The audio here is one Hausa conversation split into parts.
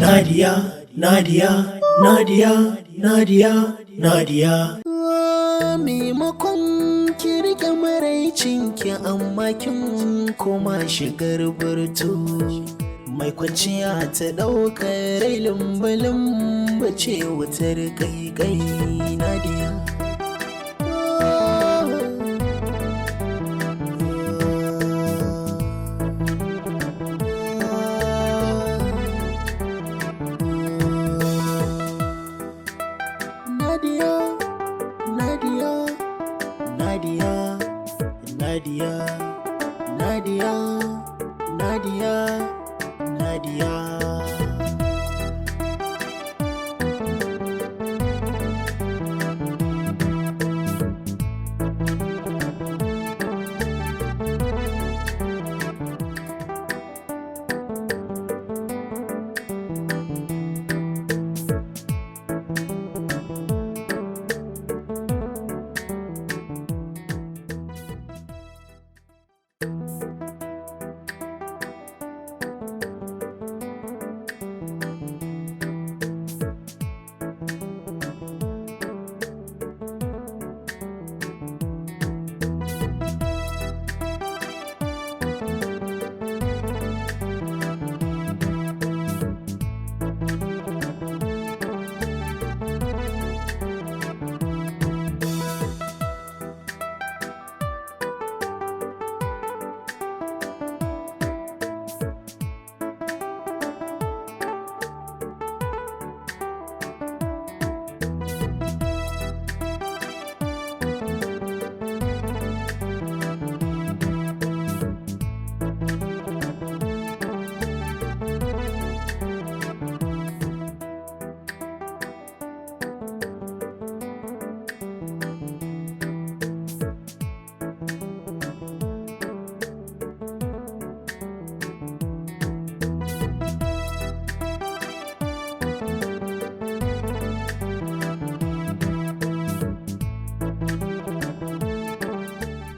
Nadia, Nadia, Nadia, Nadia, Nadia. Maimakon ki rike maraicinki, amma kin koma shigar burtu. Mai kwanciya ta ɗaukar rai, lumbalin bace wutar kaikai, Nadia. Nadia, Nadia, Nadia, Nadia, Nadia, Nadia, Nadia.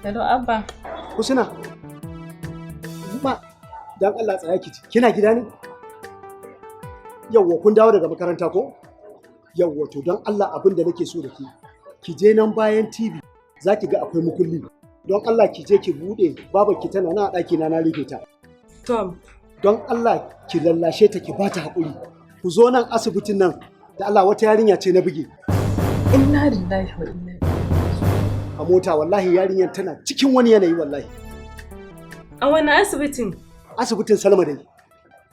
Hello, Abba. Husna, ma, dan Allah tsaya ki ji. Kina gida ne? Yawwa, kun dawo daga makaranta ko? Yawwa, to don Allah abin da nake so da ke, ki je nan bayan TV za ki ga akwai mukulli. Don Allah ki je ki bude, babarki tana nan a ɗaki na, na rufe ta. Tom. Don Allah ki lallashe ta, ki bata haƙuri. Ku zo nan asibitin nan, da Allah wata yarinya ce na buge. Inna lillahi wa inna. A mota, wallahi yarinyar tana cikin wani yanayi wallahi. A wani asibitin? Asibitin Salma dai.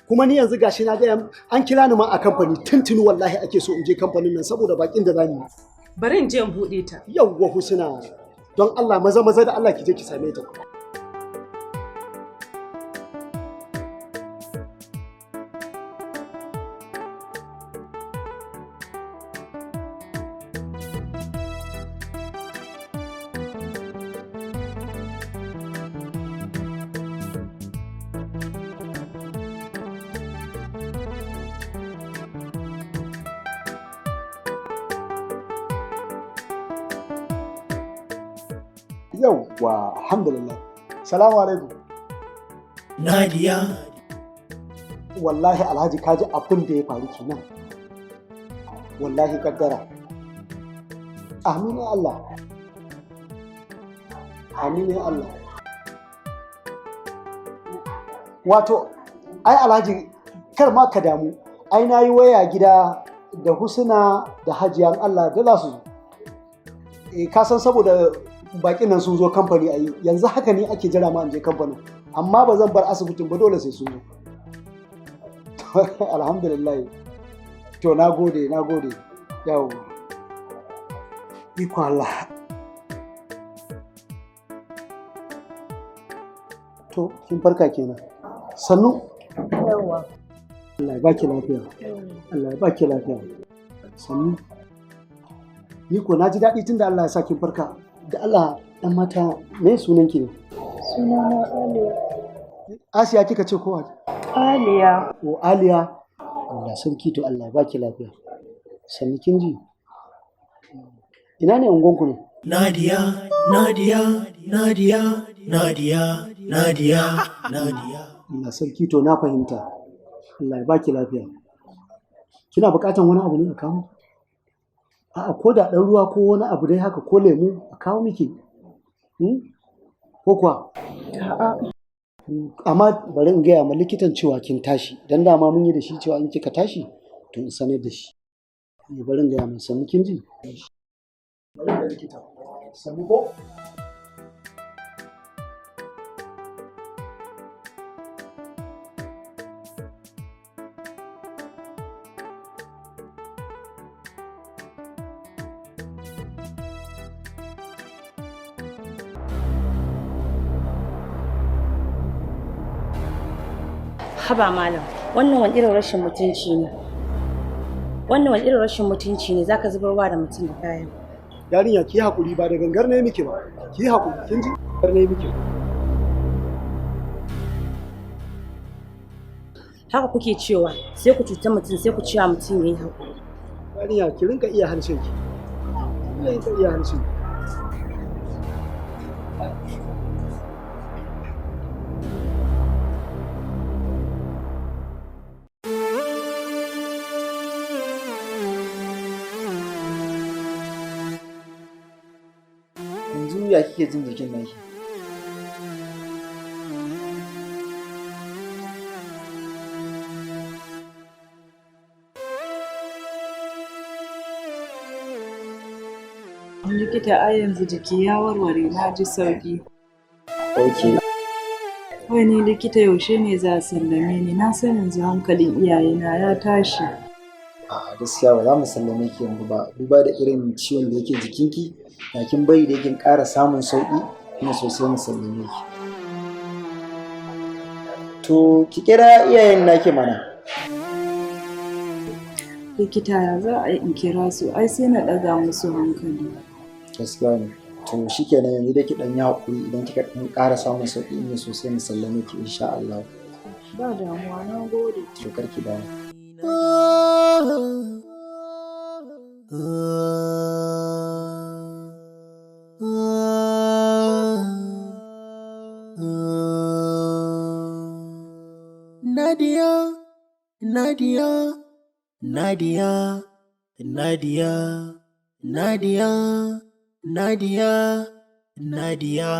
Kuma ni yanzu gashi na gaya an kira ni ma a kamfani tuntuni, wallahi ake so in je kamfanin nan saboda bakin da zamu yi. Bari in je in buɗe ta. Yawwa Husna, don Allah maza maza da Allah ki je ki same ta. Yawwa, alhamdulillah. Salamu alaikum. Nadia. Wallahi Alhaji, kaji abin da ya faru kenan. Wallahi kaddara. Amin ya Allah. Amin ya Allah. Wato, ai Alhaji, kar ma ka damu. Ai na yi waya gida da Husna da Hajiya, Allah da za su zo. Eh, ka san saboda bakin nan sun zo kamfani, a yi yanzu haka ne ake jira ma in je kamfanin, amma ba zan bar asibitin ba, dole sai sun zo. Alhamdulillah, to na gode, na gode. Yawo, ikon Allah. To kin farka kenan, sannu. Yawa. Allah ya baki lafiya, Allah ya baki lafiya, sannu. Ni ko na ji daɗi tunda Allah ya sa kin farka. Da Allah ɗan mata, me sunan ki ne? Sunana Aliya. Asiya kika ce ko? Aliya. O, Aliya. Allah sarki, to Allah ya baki lafiya. Sannu, kin ji? Ina ne unguwanku ne? Nadia, Nadia, Nadia, Nadia, Nadia, Nadia. Allah sarki, to na fahimta. Allah ya baki lafiya. Kina buƙatan wani abu ne a kawo? A'a, ko da ɗan ruwa ko wani abu dai haka ko lemu a kawo miki. Ko kuwa? A'a. Amma bari in gaya ma likitan cewa kin tashi, dan dama mun yi da shi cewa in kika tashi to in sanar da shi. Eh, bari in gaya masa, sannu kin ji? Bari in ga likita. Sannu ko? Haba malam, wannan wani irin rashin mutunci ne? Wannan wani irin rashin mutunci ne zaka zubarwa da mutum da kayan? Yarinya, ki yi hakuri, ba da gangar ne miki ba. Ki yi hakuri, kin ji? Gangar ne miki. Haka kuke cewa sai ku cuta mutum, sai ku cewa mutum yayi hakuri. Yarinya, ki rinka iya harshen ki. Ki rinka iya harshen ki. Yanzu ya kike jin jikin naki? Likita, ai yanzu jiki ya warware, na ji sauƙi. Ok. Wai ni likita, yaushe ne za a sallame ni? Na san yanzu hankalin iyayena ya tashi. A gaskiya ba za mu sallame ki yanzu ba, duba da irin ciwon da yake jikinki, da kin bari da kin ƙara samun sauƙi kuma sosai mu sallame ki. To ki kira iyayen naki mana. Likita, ya za a yi in kira su? Ai sai na ɗaga musu hankali. Gaskiya ne. To shikenan, yanzu dai ki ɗan yi haƙuri, idan kika ɗan ƙara samun sauƙi in ya sosai mu sallame ki insha Allah. Ba damuwa, na gode. To kar ki damu. Nadia, Nadia, Nadia, Nadia, Nadia, Nadia, Nadia.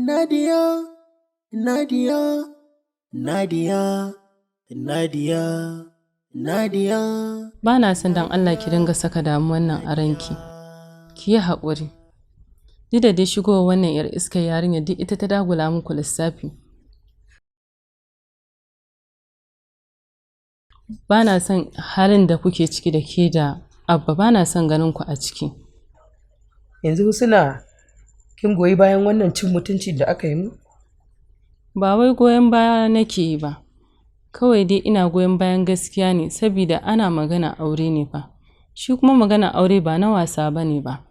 Nadia, Nadia, Nadia, Nadia, Nadia. Ba na son dan Allah ki dinga saka damuwan nan a ranki. Ki yi haƙuri. Duk da dai shigowar wannan 'yar iskar yarinya duk ita ta dagula muku lissafi. Ba na son halin da kuke ciki da ke da Abba, ba na son ganin ku a ciki. Yanzu Husna, kin goyi bayan wannan cin mutunci da aka yi mu? Ba wai goyon baya nake yi ba. Kawai dai ina goyon bayan gaskiya ne, saboda ana magana aure ne fa. Shi kuma magana aure ba na wasa ba ne ba.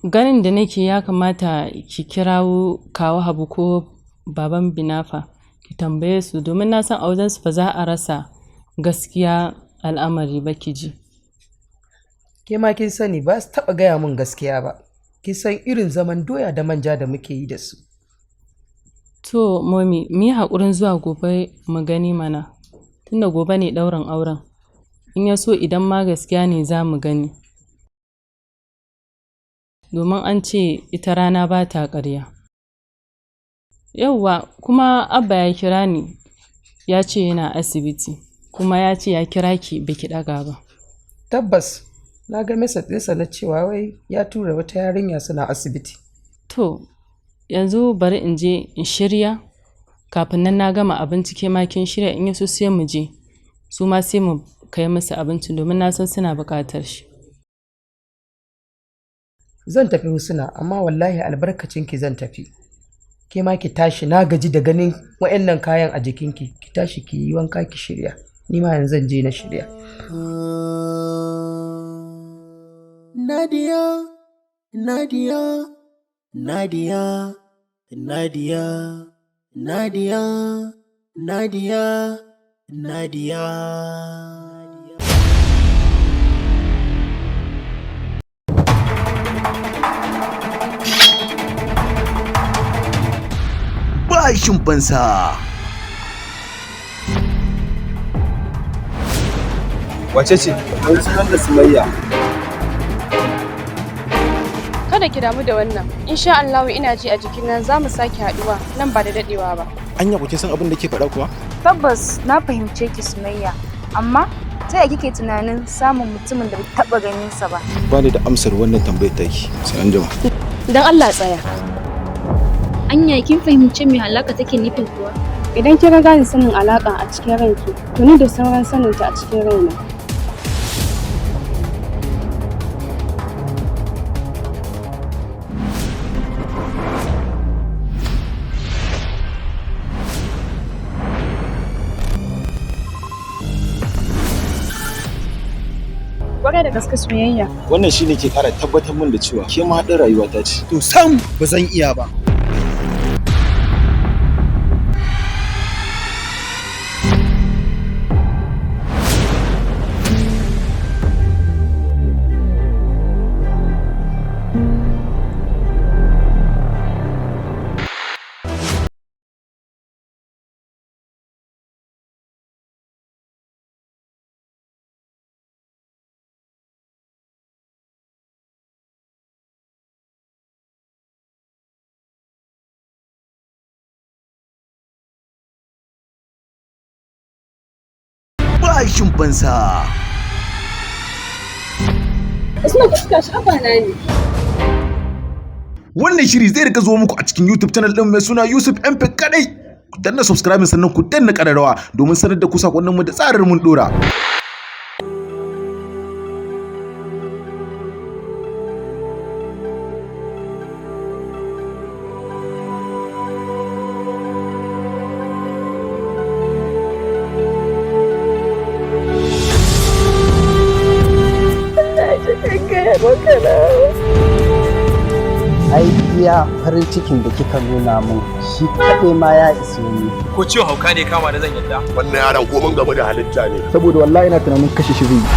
Ganin da nake, ya kamata ki kirawo Kawu Habu ko Baban Binafa, ki tambaye su, domin na san a wajensu ba za a rasa gaskiya al'amari ba, ki ji. Ke ma kin sani ba su taɓa gaya min gaskiya ba. Kin san irin zaman doya da manja da muke yi da su. To, Momi, mu yi haƙurin zuwa gobe mu gani mana, tunda gobe ne ɗaurin auren. In ya so, idan ma gaskiya ne, za mu gani. Domin an ce ita rana ba ta ƙarya. Yauwa, kuma Abba ya kira ni, ya ce yana asibiti, kuma ya ce ya kira ki baki ɗaga ba. Tabbas, na ga message ɗinsa na cewa wai ya tura wata yarinya suna asibiti. To, yanzu bari in je in shirya, kafin nan na gama abinci, ke ma kin shirya, in yaso sai mu je. Su ma sai mu kai musu abinci, domin na san suna buƙatar shi. Zan tafi Husna, amma wallahi albarkacin ki zan tafi. Ke ma ki tashi, na gaji da ganin wa'annan kayan a jikinki. Ki tashi ki yi wanka ki shirya. Ni ma yanzu zan je na shirya. Nadia, Nadia, Nadia, Nadia, Nadia, Nadia, Nadia. Bashin Fansa. Wace ce? Wani sunan da Sumayya. Kada ki damu da wannan. Insha Allah ina ji a jikina za mu sake haduwa nan ba da dadewa ba. Anya ku kin san abin da ke faɗa kuwa? Tabbas na fahimce ki, Sumayya, amma ta yaya kike tunanin samun mutumin da bai taɓa ganin sa ba? Ba ni da amsar wannan tambayar taki. Sai an jima. Dan Allah tsaya. Anya kin fahimci me halaka take nufi kuwa? Idan kin riga ni sanin alaka a cikin ranki, to ni da sauran saninta a cikin raina. Kwarai da gaske, soyayya. Wannan shine ke kara tabbatar min da cewa ke ma haɗin rayuwata ce. To sam, ba zan iya ba. Bashin Fansa. Usman, ki shi abba na ne. Wannan shiri zai rika zuwa muku a cikin YouTube channel din mai suna Yusuf MP kadai. Ku danna subscribe, sannan ku danna kararrawa domin sanar da ku sakonnin mu da tsarin mun dora. Ai iya farin cikin da kika nuna min, shi kaɗai ma ya iso ni. Ko ciwon hauka ne kama da zan yadda? Wannan yaron ko mun gamu da halitta ne. Saboda wallahi ina tunanin kashe shi zai yi.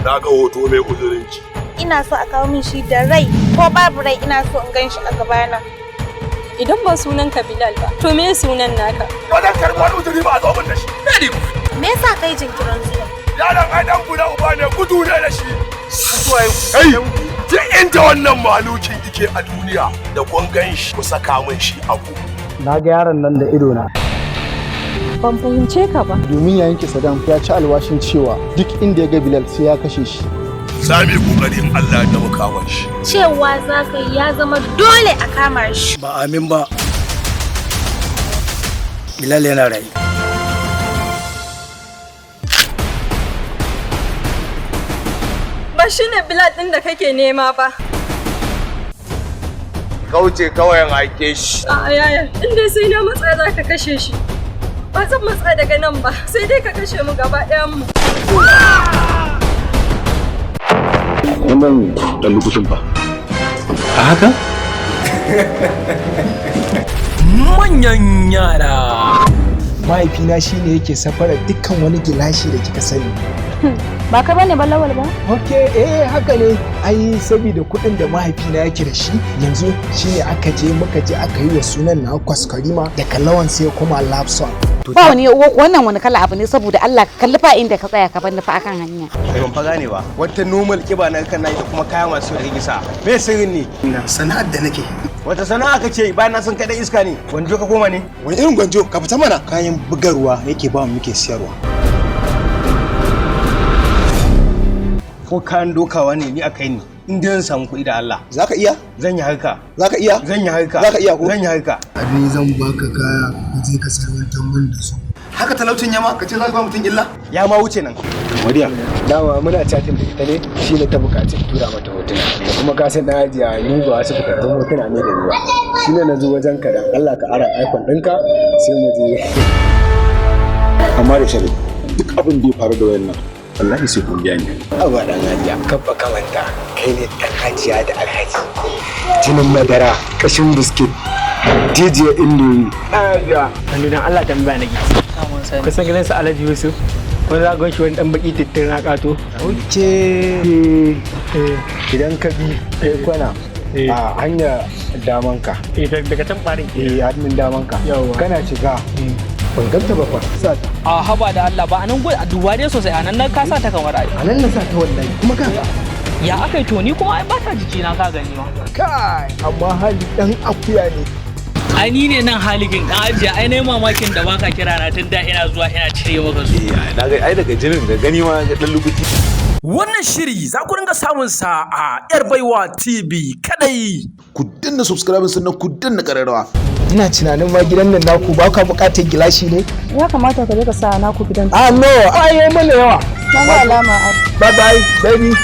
Na ga hoto mai uzurinci. Ina so a kawo min shi da rai ko babu rai, ina so in gan shi a gabana. Idan ba sunan ka Bilal ba, to me sunan naka? Ba zan karɓi wani uzuri ba, a zo min da shi. Very good. Me yasa kai jinkirin zuwa? Yaron ai dan guda uba ne, gudu ne da shi. Kai, duk inda wannan malukin yake a duniya da kun gan shi, ku saka min shi a ku. Na ga yaron nan da ido na. Ban fahimce ka ba. Domin yayin ki Saddam ya ci alwashin cewa duk inda ya ga Bilal sai ya kashe shi. Za mu yi kokari in Allah ya mu kama shi. Cewa za ka yi ya zama dole a kama shi. Ba amin ba. Bilal yana rayu. Ba shi ne Bilal ɗin da kake nema ba. Kauce kawai in aike shi. A'a yaya, in dai sai na matsa za ka kashe shi. Ba zan matsa daga nan ba, sai dai ka kashe mu gaba ɗayan mu. Wannan ɗan lukutun fa. A haka? Manyan yara. Mahaifina shine yake safarar dukkan wani gilashi da kika sani. Ba ka bane ba Lawal ba? Ok, eh haka ne. Ai saboda kuɗin da mahaifina yake da shi yanzu shine aka je muka je aka yi wa sunan na kwaskwarima daga Lawan sai kuma Lapson. Ba wani wannan wani kala abu ne saboda Allah ka kalli fa inda ka tsaya ka bar fa akan hanya. Kai ban fa gane ba. Wata normal kiba na kan nayi da kuma kaya masu da gisa. Me sirrin ne? Sana'ar da nake. Wata sana'a kace bayan na san kai dan iska ne. Gwanjo ka koma ne? Wani irin gwanjo? Ka fita mana. Kayan bugarwa yake ba mu muke siyarwa. Ko kayan dokawa ne ni aka yi ni. In dai zan samu kuɗi da Allah. Zaka iya? Zan yi harka. Zaka iya? Zan yi harka. Zaka iya ko? Zan yi harka. Ni zan baka kaya ka je ka sarwantar min da su. Haka talaucin yama ka ce za ka ba mutum illa? Ya ma wuce nan. Mariya, dama muna chatting da ita ne shine ta buƙaci in tura mata hotuna. Kuma ka san dan ajiya ni ba wasu fitarrun hotuna ne da ni ba. Shine na zo wajen ka dan Allah ka ara iPhone ɗinka sai mu je. Amma da shari duk abin da ya faru da wayannan wallahi sai kun biya ni. Aba dan hajiya, kabba kamanta kai ne dan hajiya da alhaji. Jinin madara, kashin biskit, jijiyar indomi. Hajiya, hannu dan Allah tambaya nake. Kusan gidan su Alhaji Yusuf. Wani za shi wani dan baki tittin na kato. Oke. Idan ka bi kwana a hanya damanka. Daga can barin ke. Eh, hannun damanka. Kana shiga. Ban ganta ba fa. Sa ta. A haba da Allah ba anan a duba dai sosai anan nan ka sa ta kamar ai. Anan na sa ta wallahi kuma ka. Ya aka yi to ni kuma ai ba ta jiki na ka gani ma. Kai, amma hali dan akuya ne. Ai ni ne nan haligin dan ajiya ai nayi mamakin da baka kira na tun da ina zuwa ina cire maka su. Na ga ai daga jinin da gani ma ga dan lukuti. Wannan shiri za ku ringa samun sa a Yar Baiwa TV kadai. Ku danna subscribe sannan ku danna ƙararrawa. Ina tunanin ma gidan nan naku ba ka buƙatar gilashi ne? Ya kamata ka je ka sa naku gidan. Ah no, ai mana yawa. Na ga alama. Bye bye baby.